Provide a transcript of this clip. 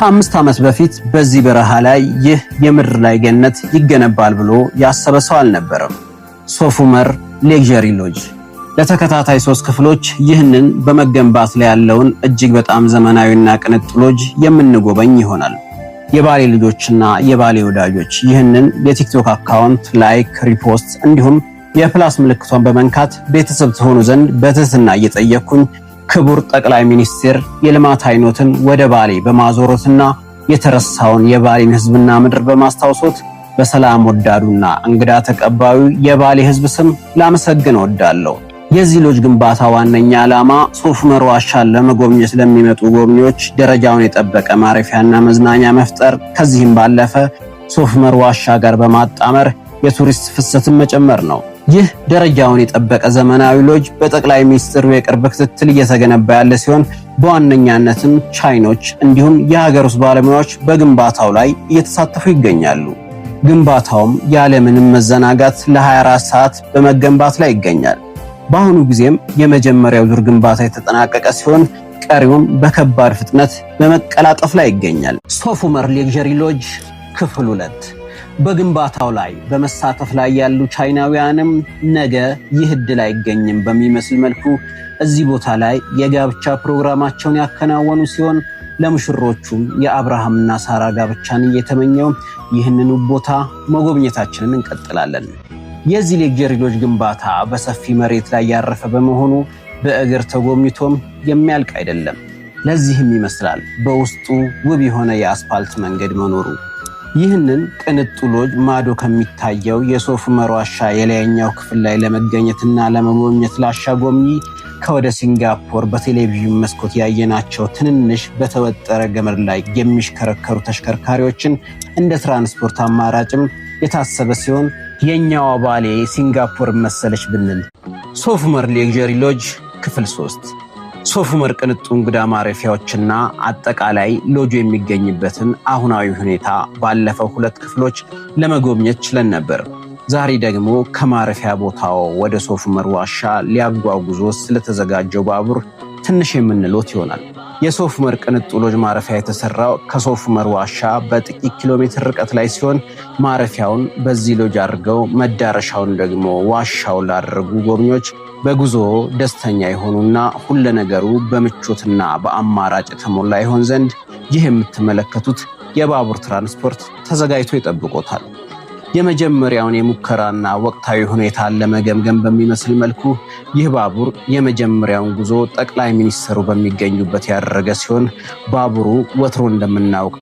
ከ5 ዓመት በፊት በዚህ በረሃ ላይ ይህ የምድር ላይ ገነት ይገነባል ብሎ ያሰበ ሰው አልነበረም። ሶፍ ዑመር Luxury Lodge ለተከታታይ ሶስት ክፍሎች ይህንን በመገንባት ላይ ያለውን እጅግ በጣም ዘመናዊና ቅንጡ ሎጅ የምንጎበኝ ይሆናል። የባሌ ልጆችና የባሌ ወዳጆች፣ ይህንን የቲክቶክ account like፣ repost እንዲሁም የ plus ምልክቷን በመንካት ቤተሰብ ትሆኑ ዘንድ በትህትና እየጠየቅኩኝ፣ ክቡር ጠቅላይ ሚኒስትር የልማት አይኖትን ወደ ባሌ በማዞሮትና የተረሳውን የባሌን ሕዝብና ምድር በማስታወሶት በሰላም ወዳዱና እንግዳ ተቀባዩ የባሌ ሕዝብ ስም ላመሰግን እወዳለሁ። የዚህ ሎጅ ግንባታ ዋነኛ ዓላማ ሶፍ ዑመር ዋሻን ለመጎብኘት ለሚመጡ ጎብኚዎች ደረጃውን የጠበቀ ማረፊያና መዝናኛ መፍጠር፣ ከዚህም ባለፈ ሶፍ ዑመር ዋሻ ጋር በማጣመር የቱሪስት ፍሰትን መጨመር ነው። ይህ ደረጃውን የጠበቀ ዘመናዊ ሎጅ በጠቅላይ ሚኒስትሩ የቅርብ ክትትል እየተገነባ ያለ ሲሆን፣ በዋነኛነትም ቻይኖች እንዲሁም የሀገር ውስጥ ባለሙያዎች በግንባታው ላይ እየተሳተፉ ይገኛሉ። ግንባታውም ያለምንም መዘናጋት ለ24 ሰዓት በመገንባት ላይ ይገኛል። በአሁኑ ጊዜም የመጀመሪያው ዙር ግንባታ የተጠናቀቀ ሲሆን፣ ቀሪውም በከባድ ፍጥነት በመቀላጠፍ ላይ ይገኛል። ሶፍ ዑመር Luxury Lodge ክፍል 2። በግንባታው ላይ በመሳተፍ ላይ ያሉ ቻይናውያንም ነገ ይህ እድል አይገኝም በሚመስል መልኩ እዚህ ቦታ ላይ የጋብቻ ፕሮግራማቸውን ያከናወኑ ሲሆን፣ ለሙሽሮቹም የአብርሃምና ሳራ ጋብቻን እየተመኘሁ ይህንኑ ቦታ መጎብኘታችንን እንቀጥላለን። የዚህ luxury lodge ግንባታ በሰፊ መሬት ላይ ያረፈ በመሆኑ በእግር ተጎብኝቶም የሚያልቅ አይደለም። ለዚህም ይመስላል በውስጡ ውብ የሆነ የአስፓልት መንገድ መኖሩ። ይህንን ቅንጡ ሎጅ ማዶ ከሚታየው የሶፍ ዑመር ዋሻ የላይኛው ክፍል ላይ ለመገኘትና ለመጎብኘት ላሻ ጎብኚ ከወደ ሲንጋፖር በቴሌቪዥን መስኮት ያየናቸው ትንንሽ በተወጠረ ገመድ ላይ የሚሽከረከሩ ተሽከርካሪዎችን እንደ ትራንስፖርት አማራጭም የታሰበ ሲሆን፣ የኛዋ ባሌ ሲንጋፖር መሰለች ብንል። ሶፍ ዑመር Luxury Lodge ክፍል 3። ሶፍ ዑመር ቅንጡ እንግዳ ማረፊያዎችና አጠቃላይ ሎጁ የሚገኝበትን አሁናዊ ሁኔታ ባለፈው ሁለት ክፍሎች ለመጎብኘት ችለን ነበር። ዛሬ ደግሞ ከማረፊያ ቦታው ወደ ሶፍ ዑመር ዋሻ ሊያጓጉዞ ስለተዘጋጀው ባቡር ትንሽ የምንሎት ይሆናል። የሶፍ ዑመር ቅንጡ ሎጅ ማረፊያ የተሰራው ከሶፍ ዑመር ዋሻ በጥቂት ኪሎ ሜትር ርቀት ላይ ሲሆን፣ ማረፊያውን በዚህ ሎጅ አድርገው መዳረሻውን ደግሞ ዋሻው ላደረጉ ጎብኚዎች በጉዞ ደስተኛ የሆኑና ሁለ ነገሩ በምቾትና በአማራጭ የተሞላ ይሆን ዘንድ ይህ የምትመለከቱት የባቡር ትራንስፖርት ተዘጋጅቶ ይጠብቆታል። የመጀመሪያውን የሙከራና ወቅታዊ ሁኔታን ለመገምገም በሚመስል መልኩ ይህ ባቡር የመጀመሪያውን ጉዞ ጠቅላይ ሚኒስትሩ በሚገኙበት ያደረገ ሲሆን፣ ባቡሩ ወትሮ እንደምናውቀው